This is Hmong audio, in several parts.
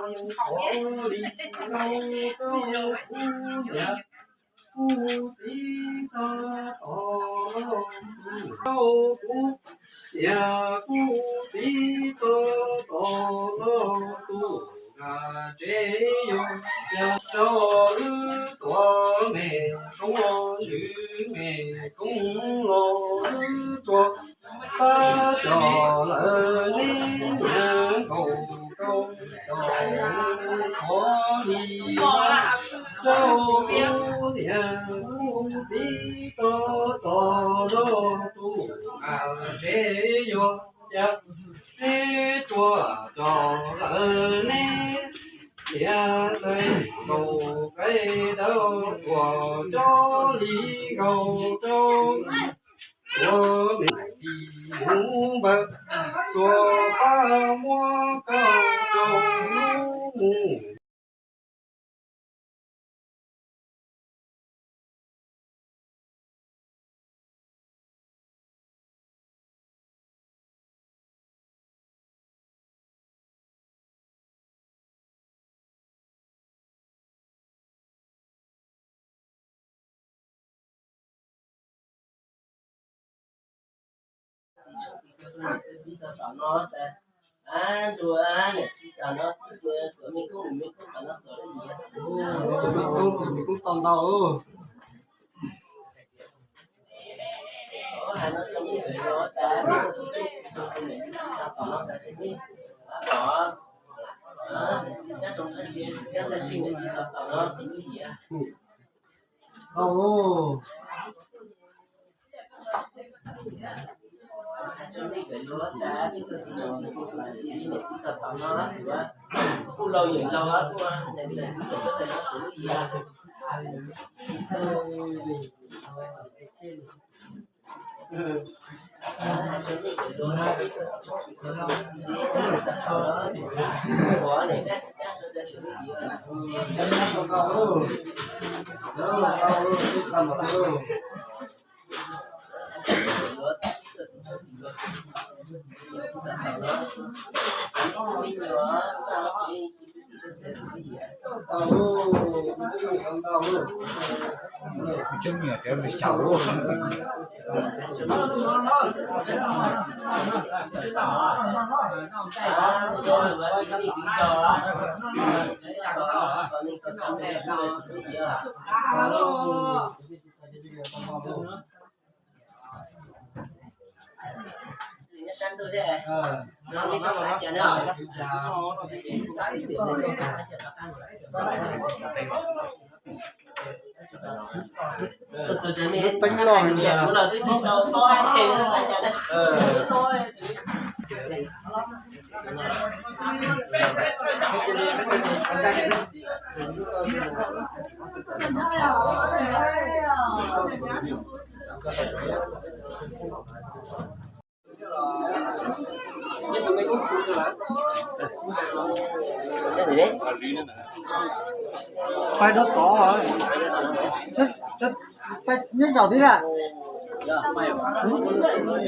Qhov li no rau kuv niam kuv txiv to tom no, rau kuv niam kuv txiv to tom no, tus nkaj tsev yog cas rau wb tuav me koob, lwm me koob los wb tsuas pab cov lawv neb niam nkaus rau cov, qhov li no rau kuv niam kuv txiv to tom no, tus nkaj tsev yog cas neb tsuas cov lawv neb niam txais nkaus qaib dawb tuaj cov li nkaus rau tuav me tis mus npawg, tsuas pab muab koj rau lub mus. Coob nyuam tsev lwm xyaum. Teeb loj. Pais rau tod, pais nyob zaum tib lawm. Nyob lawm no tib tag.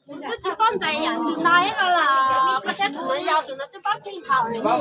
Twb tsis paub ntxais yam tus no ib no los pab sab tus no yau tus no twb paub tseeb thaum lawm.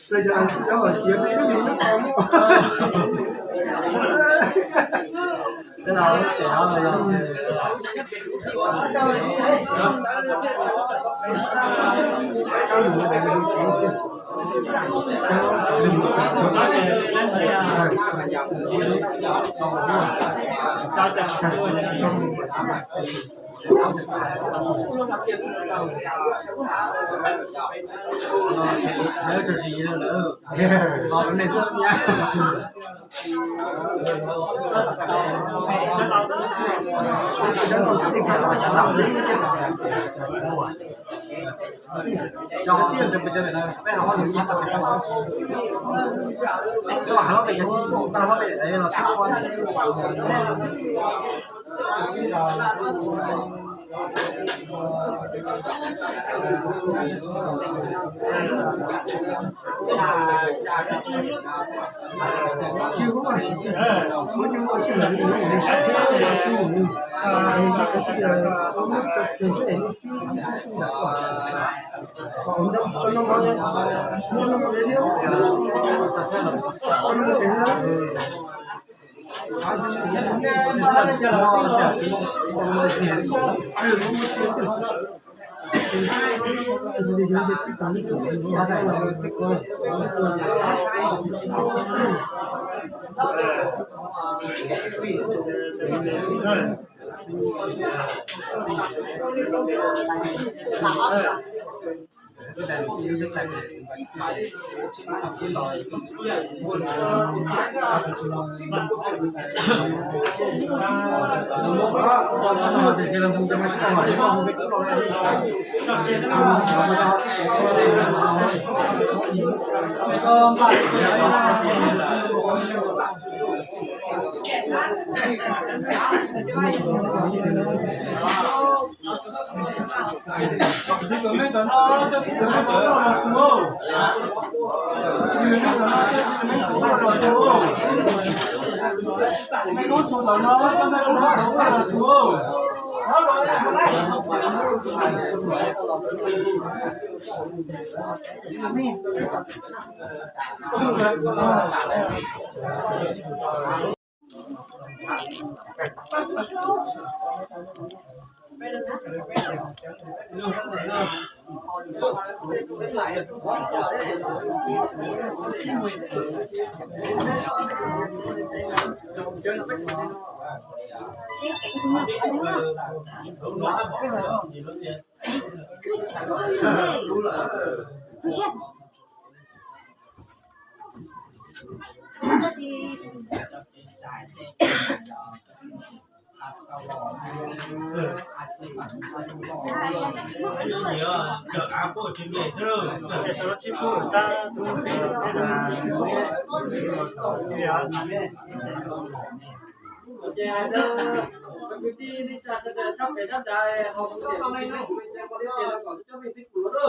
Ces hais tias kwv tij neej tsa sawv daws tshaj pem tshaj daim hauv kuv tias kuv tsis txawj kuv tsis txawj kuv tsis txawj kuv tsis txawj kuv tsis txawj kuv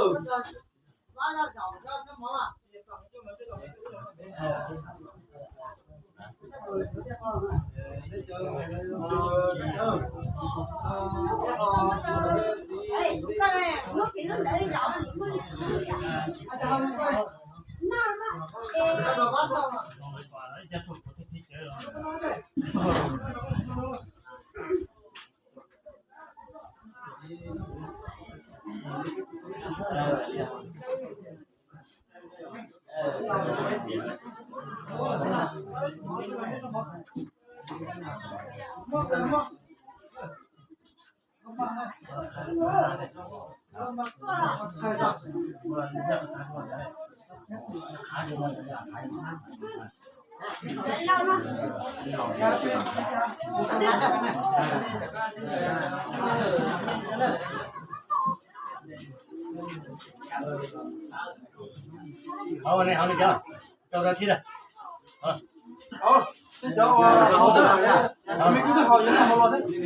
Hauv ne, hauv ne, cov, cov thiab. Hauv, cov, hauv, hauv, hauv, hauv, hauv, hauv, hauv.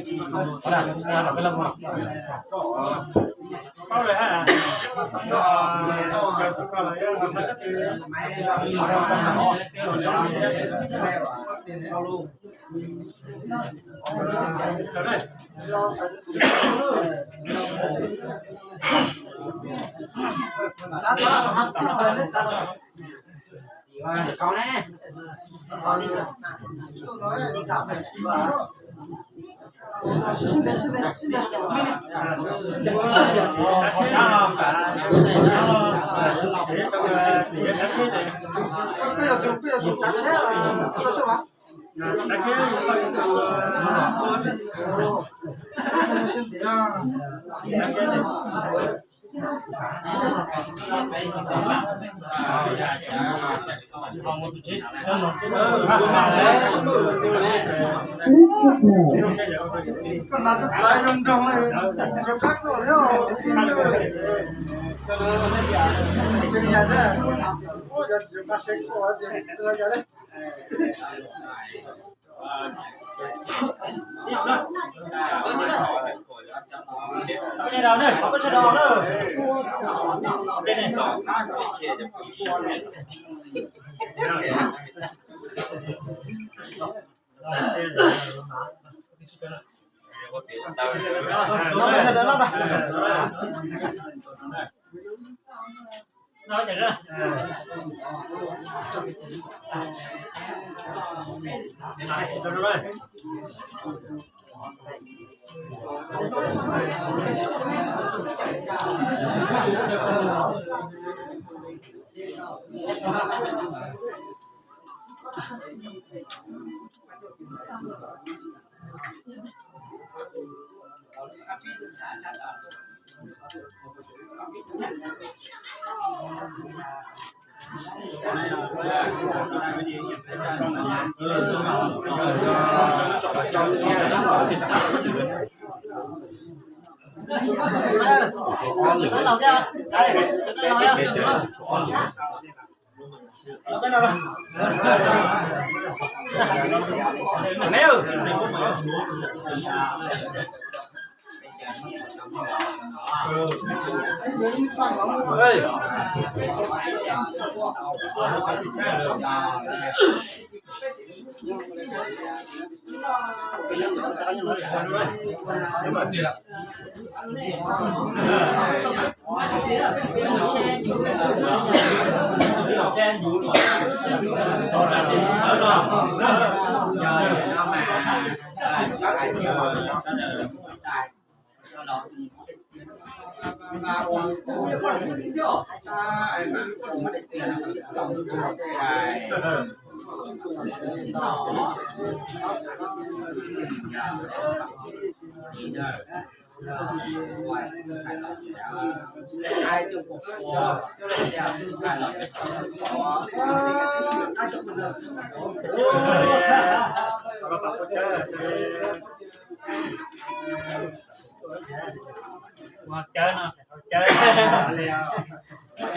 Mos cawv no, cawv.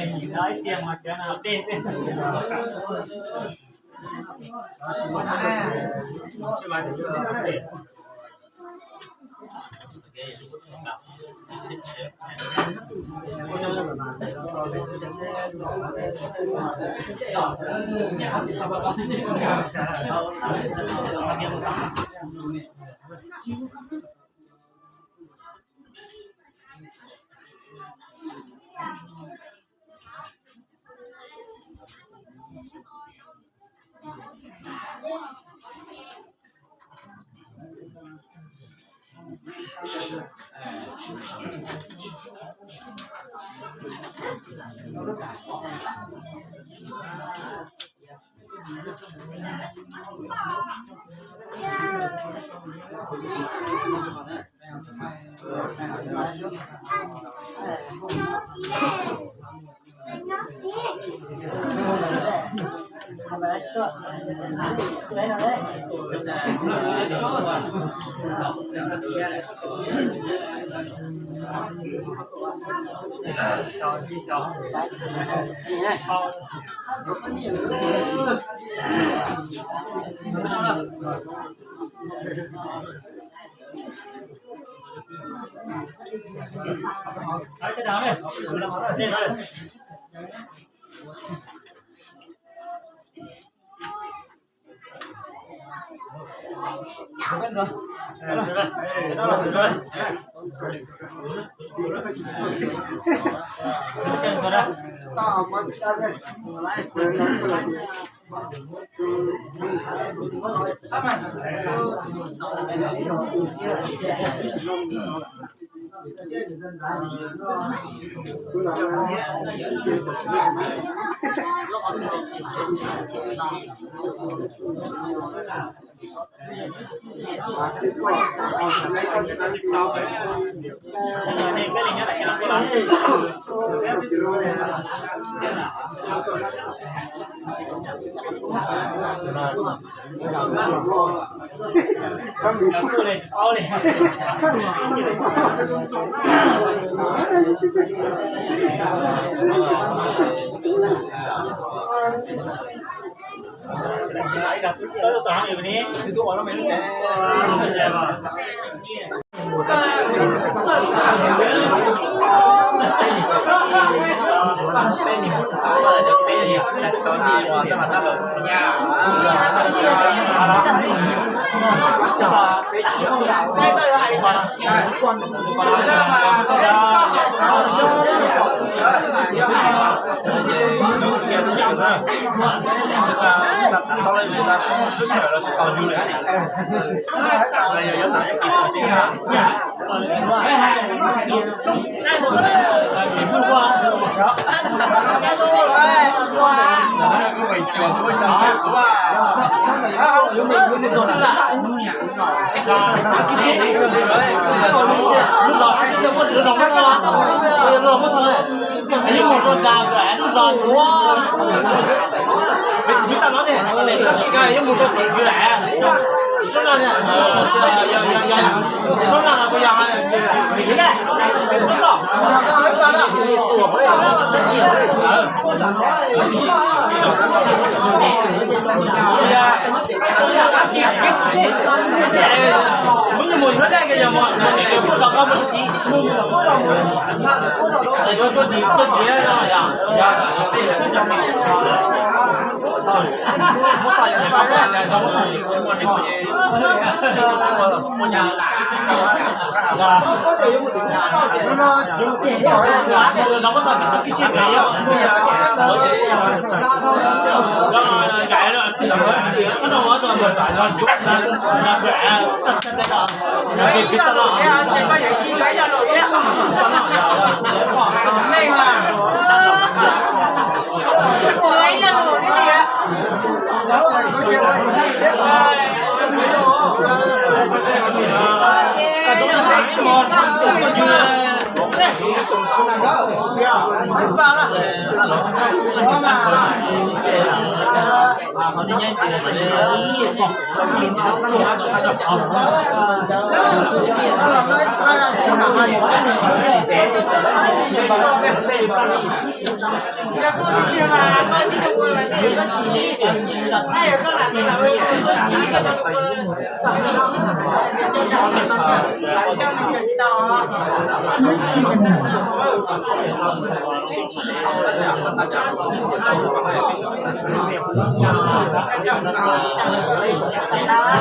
Ib txhia mos cawv no tej xwb.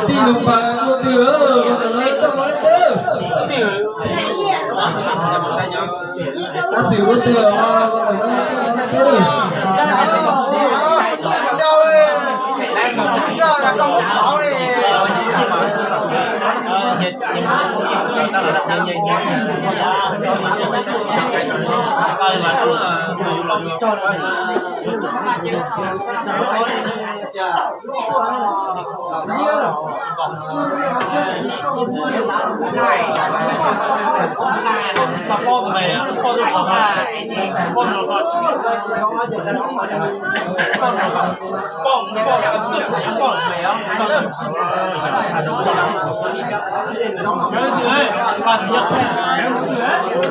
Tij nus pas ua twg, ua ntawm no txoj hauv leej twg? Tab sis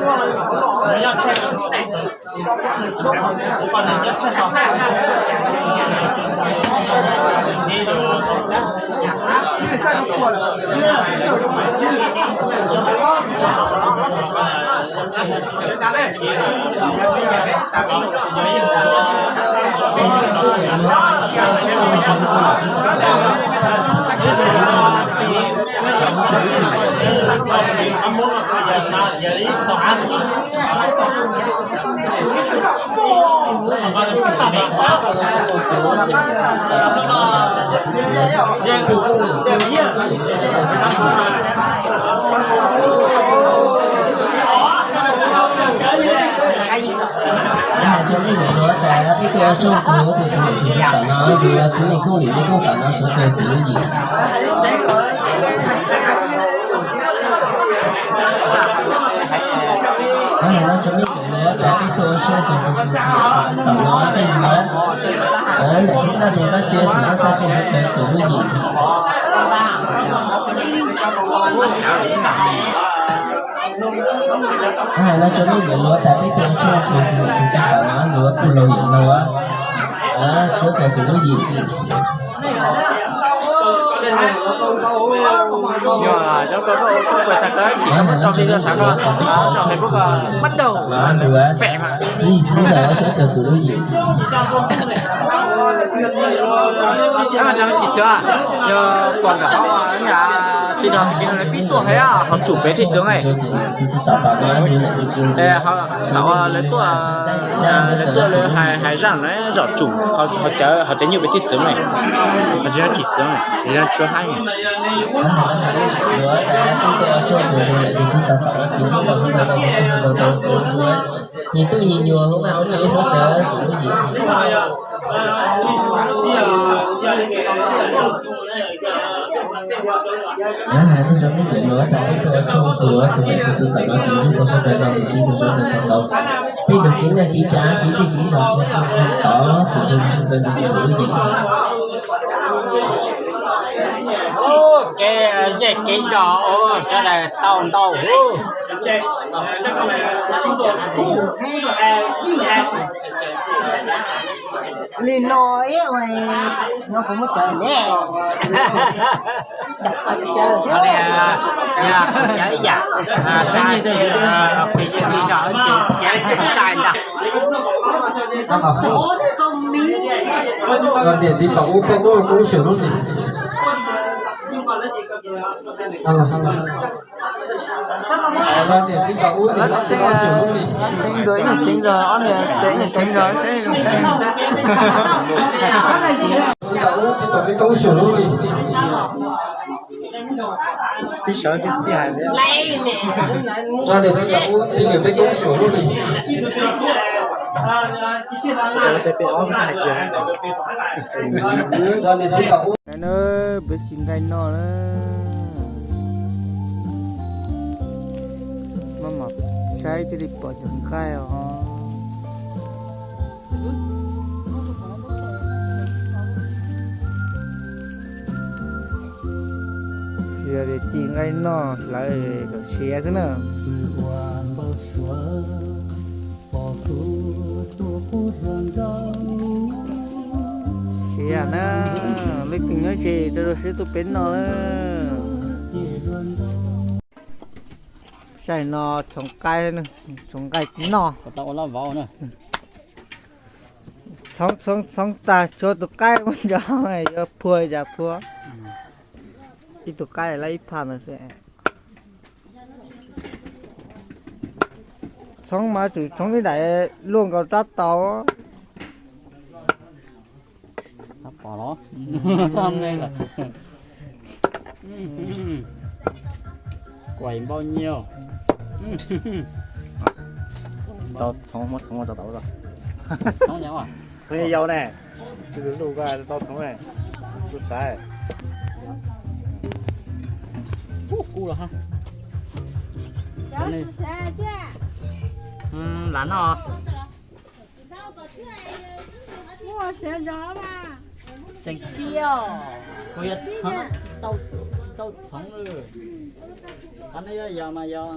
ua twg, ua ntawm no txoj hauv leej twg? Hais rau nej niam hluas tas peb tuaj ua rooj tus txiv txiv tom no, yuav txiv neej koob lim neej koob tom no suav txawg txwm lub yim. Hais no rau nej niam hluas tas peb tuaj ua rooj tus txiv txiv tom no, peb yuav niam txiv tag tus tab tsev xwm txaj txaj sij suav txawg txwm lub yim. Hais no rau nej niam hluas tas peb tuaj ua rooj tus txiv txiv tom no, yuav puj laus yawm laus, suav txawg txwm lub yim. Yog zoo koj ua rooj puas tag kawg sim muab tso Facebook, tso Facebook bắt đầu. Txiv yim txiv ntxawm suav txawg txwm lub yim. Tsis xwb, yog pom ntawm hauv niag tij no pib tuaj hais hauv tsum pem tsis xwb ne. Thaum lawv tuaj, lawv tuaj lawv hais zaj no zom tsum, hauv cawv nyuj pem tib xwb ne. Tsis xwb, tsis tshuav haib. Nyias tub nyias nyuam hauv vaj hauv tsev suav txawg txwm lub yim. Lawv hais rau nej niam hluas tas peb tuaj ua rooj tus txiv txiv tom no, tus ntsuj tau suav txawg tau, tus ntsuj tau suav txawg tau tau. Peb nrog kev naj kev tsav kev dej kev zog ua txuj tau txwm rau suav txawg txwm lub yim. Kev zej kev zog sawv daws tau ntau huv. Li no ib ua no kuv muab cawv ne. Cawv ib yam, cawv ib yam. Niam txiv tom ub peb muab koob xyaum lub hlis. Niam txiv tom ub, tseeb, tseeb dua ib yam tseeb zog, ob niag tes ib yam tseeb zog, saib zoo saib. Txiv tom ub txiv tom peb koob xyaum lub hlis. Peb sawv tib hais, niam txiv tom ub txiv tom peb koob xyaum lub hlis. Niam txiv tom ub. Peb tsis nqaij noj na. Maj mam saib thiaj li pom cov nqaij os. Tsis yog tias ci nqaij noj hlawv kom siav xwb na. Siav na, leej twg nyob ze rau rau siab tuaj peb noj na. Saib no txhoov qaib, txhoov nqaij noj. Txhoov, txhoov tag tshuav tus qaib muab nco, yuav phua cas phua. Ib tug qaib lawm ib phaj no xwb. Txhoov mas tsum txhoov ib daim luaj nkaus rab taus. Pom los, txhoov ne lawm. Quaim npau nyiaj. Tau txhoov, muab txhoov tau tau. Txhoov yau ne, tau txhoov ne, txhoov xaiv. Kub los ha. Lam noj. Tseem kiag, kuv yog tsis tau txhoov lawm. Qhov no yog yog mas yog